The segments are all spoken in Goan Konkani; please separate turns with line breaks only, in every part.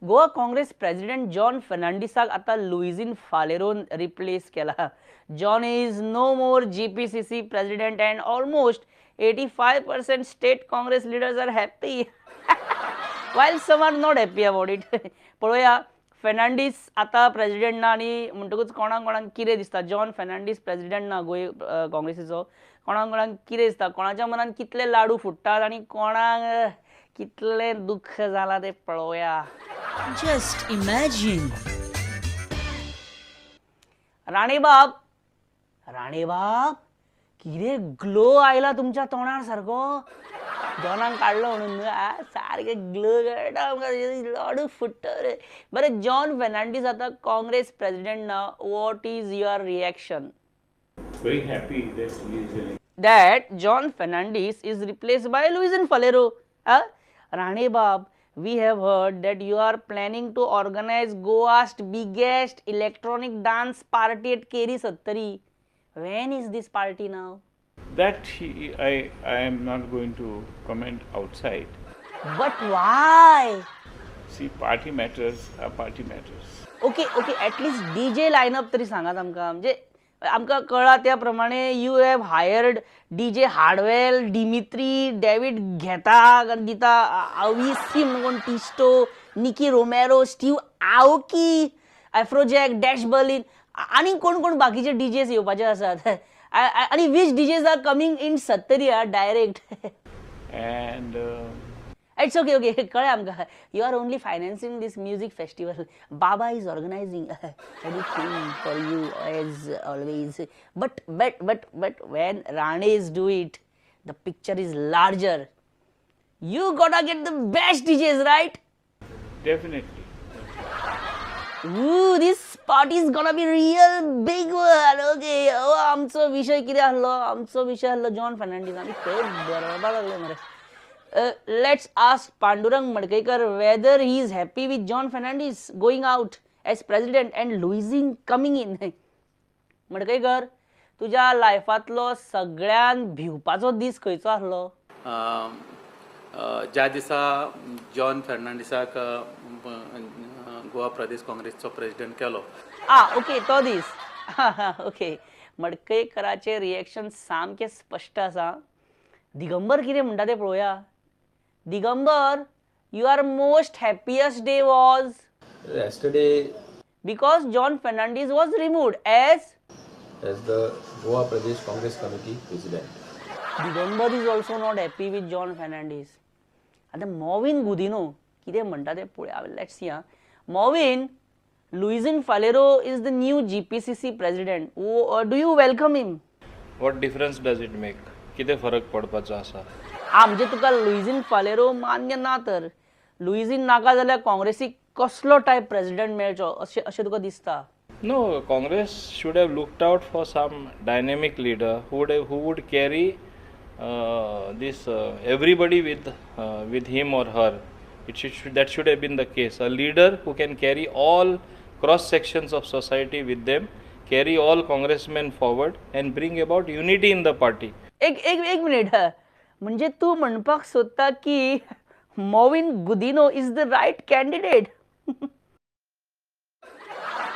गोवा काँग्रेस प्रेसिडेंट जॉन फर्नांडीसाक आतां लुईझीन फालेरोन रिप्लेस केला. John is no more GPCC president and almost 85% state Congress leaders are happy while some are not happy about it. पळोवया फर्नांडीस आतां प्रेसिडेंट ना आनी म्हणटकूच कोणाक कोणाक कितें दिसता. जॉन फर्नांडीस प्रेसिडेंट ना गोंय काँग्रेसीचो, कोणाक कोणाक कितें दिसता, कोणाच्या मनान कितले लाडू फुट्टात आनी कोणाक कितलें दुख्ख जालां तें पळोवया.
Just imagine.
राणेबाब, राणेबाब कितें ग्लो आयला तुमच्या तोंडार सारको. जॉनाक काडलो म्हणून न्हू सारकें ग्लो कळटा आमकां, लाडू फुट्टा रे. बरें, जॉन फर्नांडीस आतां काँग्रेस प्रेसिडेंट ना, what is your reaction?
Very happy that he is
that John Fernandes is replaced by Luizinho Faleiro. Ranebab, we have heard that you are planning to organize Goa's biggest electronic dance party at Keri Sattari. When is this party now?
That I am not going to comment outside.
But why?
See, party matters are party matters.
Okay, okay, at least DJ lineup तरी सांगात आमकां. म्हणजे आमकां कळ्ळा त्या प्रमाणे you have hired DJ Hardwell, Dimitri, David घेता दिता, आविसी म्हणून कोण, Tiësto, Nicky Romero, Steve Aoki, Afrojack, Dash Berlin आनी कोण कोण बाकीचे डीजेस येवपाचे आसात. आनी which DJs are coming in Sattari direct?
And
it's okay, okay, कळ्ळें आमकां. You are only financing this music festival. Baba is organizing everything for you as always. But but but but when Ranes do it, the picture is larger. You gotta get the best DJs, right?
Definitely.
Ooh, this party is gonna be real big one. Okay, आमचो विशय कितें आसलो? आमचो विशय आसलो जॉन फर्नांडीस. आमी खंय बरोवपाक लागले मरे. Let's ask Pandurang Madkaikar whether he is happy with John Fernandes going out as president and Luizinho coming in. Madkaikar, तुज्या लायफांतलो सगळ्यान भिवपाचो दीस खंयचो आसलो?
ज्या दिसा जॉन फर्नांडीसाक गोवा प्रदेश काँग्रेसचो प्रेसिडेंट केलो.
ओके, तो दीस. ओके, मडकयकराचें रिएक्शन सामकें स्पश्ट आसा. दिगंबर कितें म्हणटा तें पळोवया. Digambar, your most happiest day was
yesterday
because John Fernandes was removed as
the Goa Pradesh Congress Committee president.
Digambar is also not happy with John Fernandes. आतां मॉविन गुदिनो कितें म्हणटा तें पळोवया. Let's see. Mauvin, Luizinho Faleiro is the new GPCC president. Do you welcome him?
What difference does it make? कितें फरक पडपाचो आसा?
म्हणजे तुका लुईझीन फालेरो मान्य ना तर लुईझीन नाका जाल्यार काँग्रेसीक कसलो टायप प्रेसिडेंट मेळचो अशें अशें तुका दिसता?
No, Congress should have looked out for some dynamic leader who would carry this everybody with him or her. It should that should have been the case. A leader who can carry all cross sections of society with them, carry all congressmen forward and bring about unity in the party.
एक एक एक मिनिट, म्हणजे तूं म्हणपाक सोदता की Mauvin Godinho is the right candidate?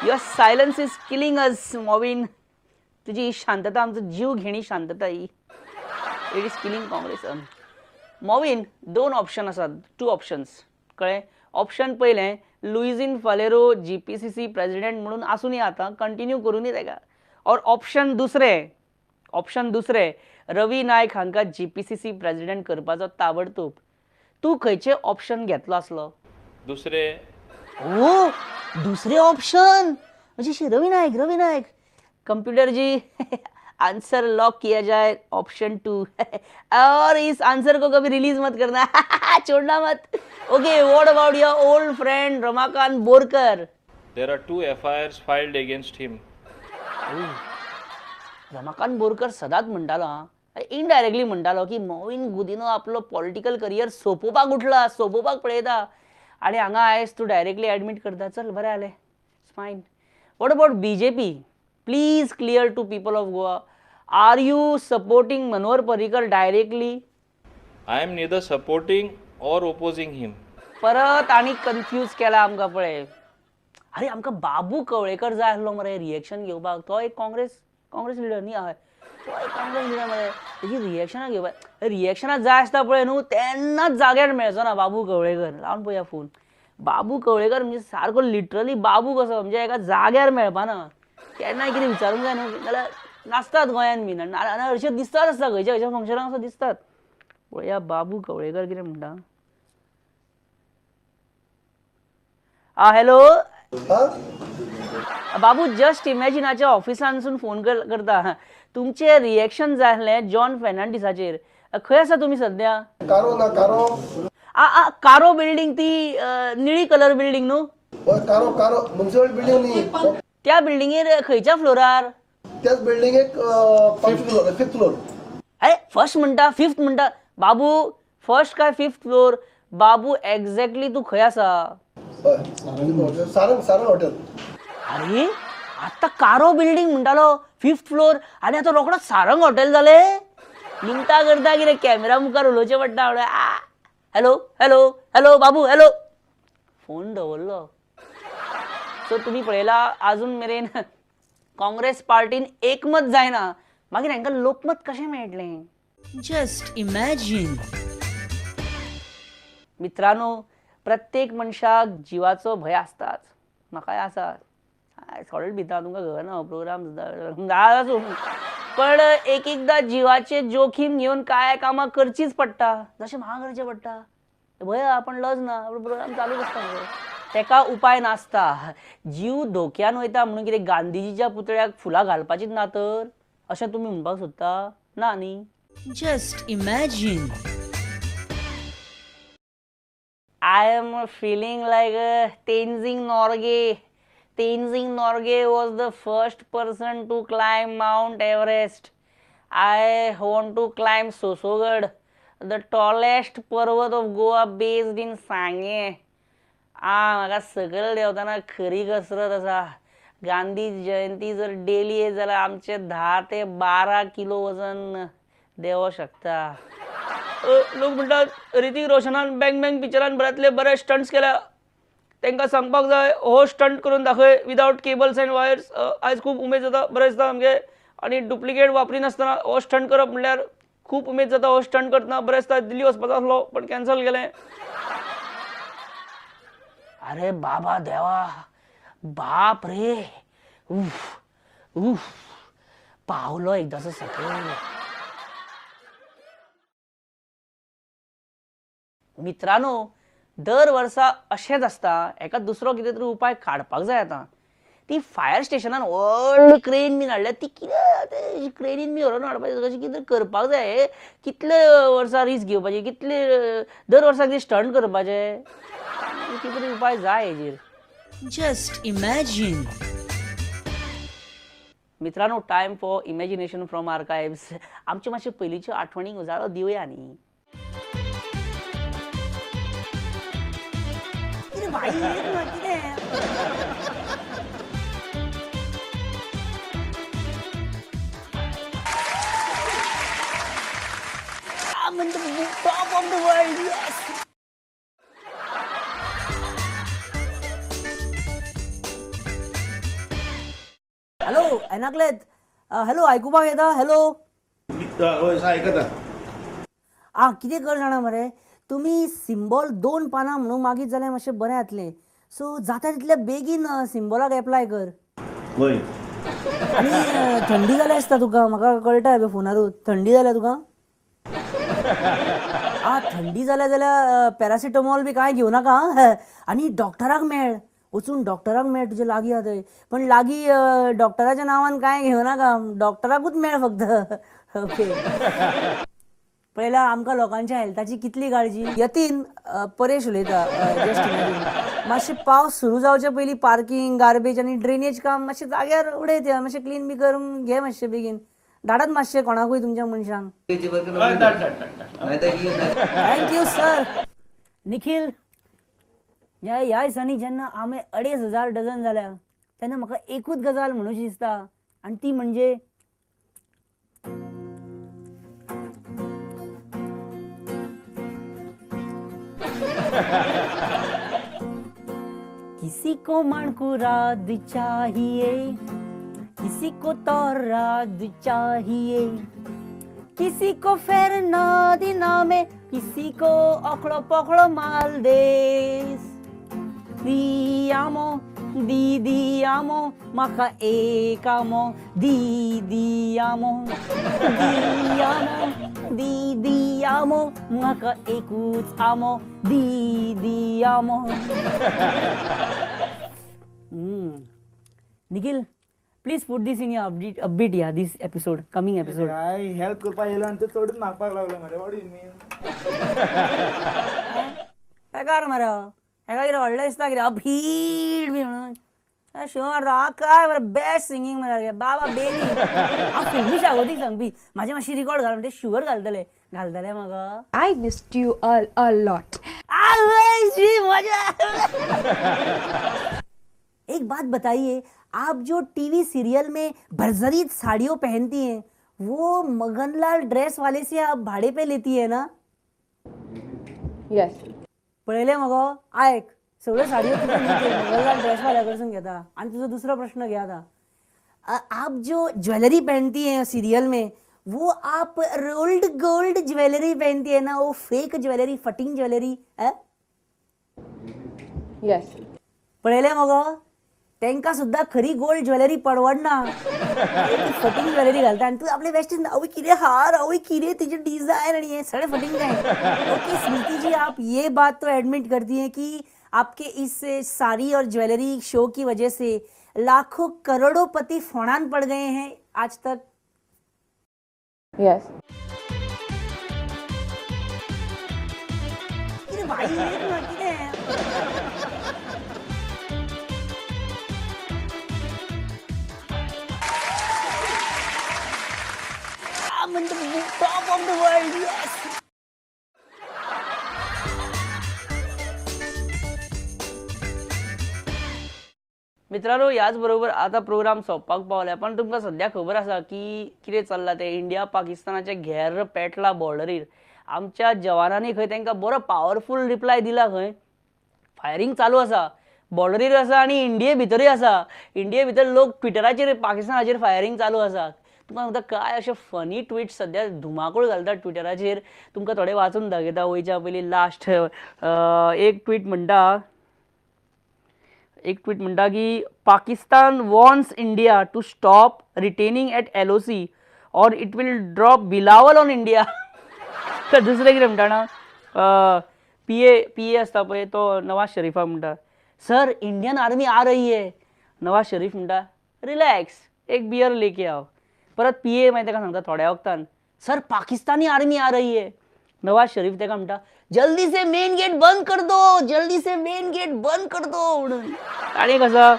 Your silence is killing us, Mauvin. तुजी ही शांतता आमचो जीव घेणी शांतता ही. It is killing Congress. Mauvin, दोन ऑप्शन आसात, टू ऑप्शन्स, कळ्ळें? ऑप्शन पयलें, लुईझीन फालेरो GPCC president म्हणून आसूनी, आतां कंटिन्यू करूनी तेका. और ऑप्शन दुसरें, ऑप्शन दुसरें, रवी नायक हांकां GPCC president करपाचो ताबडतोब. तूं खंयचें ऑप्शन घेतलो आसलो?
दुसरें.
ओ, दुसरें ऑप्शन म्हणजे रवी नायक. रवी नायक. कंप्यूटर जी, आंसर लॉक किया जाए ऑप्शन 2. और इस आंसर को कभी रिलीज मत करना, छोड़ना मत. Okay, what about your old friend Ramakant Borkar?
There are 2 FIRs filed against him.
Ramakant Borkar सदांच म्हणटालो, इनडायरेक्टली म्हणटालो की मॉविन गुदिनो आपलो पॉलिटिकल करियर सोंपोवपाक उठला, सोंपोवपाक पळयता, आनी हांगा आयज तूं डायरेक्टली एडमीट करता. चल, बरें जालें, it's fine. What about BJP? Please clear to people of Goa, are you supporting Manohar Parrikar directly?
I am neither supporting or opposing him.
परत आनी कन्फ्यूज केला आमकां पळय. अरे आमकां बाबू कवळेकर जाय आसलो मरे रिएक्शन घेवपाक. तो एक काँग्रेस काँग्रेस लिडर न्ही, हय तो एक काँग्रेस लिडर मरे. तेजी रिएक्शनां घेवपाक, रिएक्शनां जाय आसता पळय न्हू तेन्नाच जाग्यार मेळचो ना बाबू कवळेकर. लावन पळया फोन. बाबू कवळेकर म्हणजे सारको लिटरली बाबू कसो, म्हणजे एका जाग्यार मेळपाना. केन्नाय कितें विचारूंक जाय न्हू जाल्यार नासतात गोंयांत बीन, आनी अशें दिसतात आसता खंयच्या खंयच्या फंक्शनाक असो दिसतात. पळया बाबू कवळेकर कितें म्हणटा. आ हॅलो बाबू, जस्ट इमॅजिनाच्या ऑफिसांतसून फोन करता. तुमचें रिएक्शन जाय आसलें जॉन फेर्नांडीसाचेर. खंय आसा तुमी सद्या?
कारो ना कारो.
आ आ कारो बिल्डींग, ती निळी कलर बिल्डींग न्हू?
कारो कारो म्युनिसिपल बिल्डींग न्ही.
त्या बिल्डिंगेर खंयच्या फ्लोरार?
त्याच बिल्डिंगेक फिफ्थ फ्लोर.
अरे फर्स्ट म्हणटा फिफ्थ म्हणटा बाबू, फर्स्ट काय फिफ्थ फ्लोर? बाबू एक्झॅक्टली तूं खंय आसा?
सारंग सारंग हॉटेल.
अरे आतां कारो बिल्डींग म्हणटालो फिफ्थ फ्लोर, आनी आतां रोखडो सारंग हॉटेल जालें. निमता करता कितें कॅमेरा मुखार उलोवचें पडटा. हॅलो हॅलो हॅलो बाबू हॅलो. फोन दवरलो. सो तुमी पळयला आजून मेरेन काँग्रेस पार्टीन एकमत जायना, मागीर हांकां लोकमत कशें मेळटलें?
Just imagine.
मित्रांनो, प्रत्येक मनशाक जिवाचो भंय आसताच. म्हाकाय आसा, थोडेच भिता तुमकां खबर ना प्रोग्राम सुद्दां आसूं, पण एक एकदां जिवाचें जोखीम घेवन कांय कामां करचीच पडटा. जशें म्हाका करचें पडटा, भंय आपण लज ना, प्रोग्राम चालूच आसता मरे. तेका उपाय नासता. जीव धोक्यान वयता म्हणून कितें गांधीजीच्या पुतळ्याक फुलां घालपाचीच ना तर, अशें तुमी म्हणपाक सोदता ना न्ही?
Just imagine.
I am feeling like Tenzing Norgay. Tenzing Norgay was the first person to climb Mount Everest. I want to climb Susogad, the tallest parvat of Goa based in Sanguem. आ म्हाका सकयल देंवतना खरी कसरत आसा. गांधी जयंती जर डेली येत जाल्यार आमचें 10 ते 12 किलो वजन देंवो शकता. लोक म्हणटात ऋतिक रोशनान बँग बँग पिक्चरान बऱ्यांतले बरे स्टंट्स केल्या. तांकां सांगपाक जाय हो स्टंट करून दाखय विदावट केबल्स एंड वायर्स. आयज खूब उमेद जाता, बरें दिसता सामकें. आनी डुप्लिकेट वापरिनासतना हो स्टंट करप म्हणल्यार खूब उमेद जाता. हो स्टंट करतना बरें दिसता. दिल्ली वचपाचो आसलो पण कॅन्सल केलें. अरे बाबा देवा, बाप रे, उफ उफ, पावलो एकदांचो सकयल. मित्रांनो, दर वर्सा अशेंच आसता. एका दुसरो कितें तरी उपाय काडपाक जाय. आतां ती फायर स्टेशनान व्हडली क्रेन बीन हाडल्या, ती कितें क्रेनीन बी व्हरून हाडपाचें, अशें कितें करपाक जाय. कितले वर्सां रिस्क घेवपाची, कितले दर वर्सा कितें स्टंट करपाचें, कितें तरी उपाय जाय हेजेर.
Just imagine.
मित्रांनो, time for imagination from archives. आमच्यो मातशे पयलींच्यो आठवणींक उजाळो दिवया न्ही. कितें I'm in the top of the world, yes! Hello एनाक्लेत, hello आयकुपाक येता? हॅलो
आयकता.
आ कितें कर जाणा मरे, तुमी सिम्बॉल 2 पानां म्हणून मागीत जाल्यार मातशें बरें जातलें. सो जाता तितले बेगीन सिम्बॉलाक एप्लाय कर.
वय.
आनी थंडी जाल्या आसता तुका, म्हाका कळटा फोनारूच. थंडी जाल्या तुका? आ थंडी जाल्या जाल्यार पॅरासिटामॉल बी कांय घेवं नाका. आनी डॉक्टराक मेळ, वचून डॉक्टराक मेळ, तुजे लागीं आहा थंय. पण लागीं डॉक्टराच्या नांवान कांय घेवं नाका, डॉक्टराकूच मेळ फक्त. ओके. पळयला आमकां लोकांच्या हेल्थाची कितली काळजी. यतीन परेश उलयता. जस्ट इमॅजीन, मातशें पावस सुरू जावचे पयलीं पार्किंग, गार्बेज आनी ड्रेनेज काम मातशें जाग्यार उडयत, मातशें क्लीन बी करून घे मातशें बेगीन. धाडात मातशें कोणाकूय तुमच्या मनशांक. Thank you sir. Nikhil, ह्या दिसांनी जेन्ना आमे 2500 डझन जाल्या तेन्ना म्हाका एकूच गजाल म्हणूशी दिसता, आनी ती म्हणजे किसी को मानकुराद चाहिए, किसी को तौराद चाहिए, किसी को फेरनादिना में, किसी को ओखड़ो पखड़ो मालदेस। दियामो दी दियामो म्हाका एक आमो, दी दियामो दियामो दी दियामो म्हाका एकूच आमो, दी दियामो। Nikhil, please put this in your upbeat या this episode, coming episode.
I help करपाक येयलो आनी ते चडूच मागपाक लागलो मरे. What do you mean?
बेकार मरे, हेका कितें व्हडलें दिसता कितें अपहीट बी म्हणून शो मारता. काय मरे बेस्ट सिंगींग मरे बाबा बेबी. हांव फिल्मी शागोतीक सांगपी म्हाजें मातशी रिकॉर्ड घाल, ते शुगर घालतले घालतले म्हाका.
I missed you all a lot.
मजा. एक बात बताइए, आप जो टीवी सीरियल में भरजरीत साड़ियों पहनती हैं, वो मगनलाल ड्रेस वाले से आप भाड़े पे लेती है ना?
यस.
पळयलें मगो, आयक सगळ्यो साडयो तुका मगनलाल ड्रेस वाल्या कडसून घेता. आनी तुजो दुसरो प्रश्न घे आता. आप जो ज्वेलरी पहनती हैं सीरियल में, वो आप रोल्ड गोल्ड ज्वेलरी पहनती है ना, वो फेक ज्वेलरी, फटिंग ज्वेलरी है?
यस.
पळयलें मगो, तांकां सुद्दां खरी गोल्ड ज्वेलरी परवडना, फटिंग ज्वेलरी घालता. आनी तूं आपले वेस्ट आवय कितें हार, आवय कितें तिची डिजायन, आनी हें सगळें फटिंग काय. ओके स्मृति जी, आप ये बात तो एडमिट करती हैं कि आपके इस साड़ी और ज्वेलरी शो की वजह से लाखों करोड़ों पति फोणान पड़ गए हैं आज तक?
यस.
भाई कितें I'm in the top of the world, yes! मित्रांनो, याच बरोबर आता प्रोग्राम सोंपपाक पावला. पण तुमकां सद्या खबर आसा की कितें चल्लां तें. इंडिया पाकिस्तानाचें घेर पेटला बॉर्डरीर. आमच्या जवानांनी खंय तांकां बरो पावरफूल रिप्लाय दिला. खंय फायरींग चालू आसा, बॉर्डरीर आसा आनी इंडिये भितरूय आसा. इंडिये भितर लोक ट्विटराचेर पाकिस्तानाचेर फायरींग चालू आसा. तुमकां सांगता काय अशे फनी ट्विट सद्या धुमाकूळ घालतात ट्विटराचेर. तुमकां थोडे वाचून दाखयता वयच्या पयलीं. लास्ट एक ट्वीट म्हणटा, एक ट्वीट म्हणटा की Pakistan wants India to stop retaining at LOC or it will drop Bilawal on India. तर दुसरें कितें म्हणटा ना, पी ए आसता पळय तो नवाज शरीफा म्हणटा, सर इंडियन आर्मी आ रही है. नवाज शरीफ म्हणटा, रिलॅक्स, एक बियर लेके आओ. परत पी ए मागीर ताका सांगता थोड्या वखदान, सर पाकिस्तानी आर्मी आ रही है. नवाज शरीफ ताका म्हणटा, जल्दी से मेन गेट बंद कर दो, जल्दी से मेन गेट बंद कर दो म्हणून. आनी एक आसा,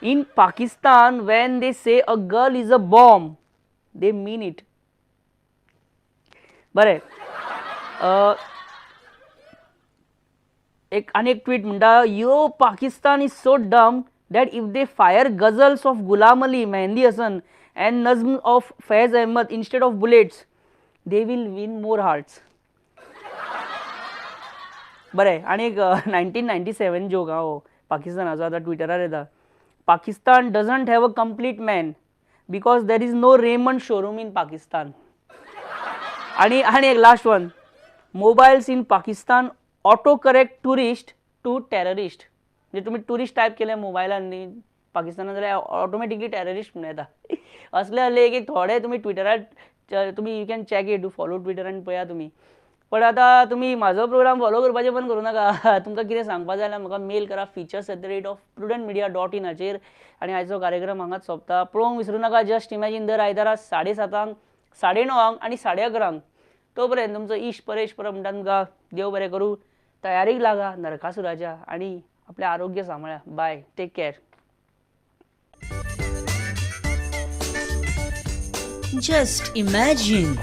in Pakistan when they say a girl is a bomb they mean it. बरें, एक आनी एक ट्वीट म्हणटा, yo Pakistan is so dumb that if they fire ghazals of Ghulam Ali, Mehdi Hasan and nazm of Faiz Ahmed instead of bullets, they will win more hearts. बरें, आनी एक 1997 जोक आहा हो पाकिस्तानाचो, आतां ट्विटरार येता. Pakistan doesn't have a complete man because there is no Raymond showroom in Pakistan. आनी आनी एक last one, mobiles in Pakistan auto correct tourist to terrorist. म्हणजे तुमी ट्युरिस्ट टायप केले मोबायलान न्ही पाकिस्तानान जाल्यार ऑटोमॅटिकली टेररिस्ट म्हणून येता. असले असले एक एक थोडे तुमी ट्विटरार तुमी you can check it, do follow Twitter आनी पळया तुमी. पण आतां तुमी म्हाजो प्रोग्राम फॉलो करपाचें बंद करूं नाका. तुमकां कितें सांगपा जाय जाल्यार म्हाका मेल करा features@prudentmedia.in हाचेर. आनी आयचो कार्यक्रम हांगाच सोंपता. पळोवंक विसरूं नाका जस्ट इमॅजीन दर आयतारा 7:30, 9:30 आनी 11:30. तो पर्यंत तुमचो इश परेश परब म्हणटा तुमकां देव बरें करूं. तयारीक लागा नरकासुराच्या आनी आपलें आरोग्य सांबाळा. Bye, take care.
Just imagine.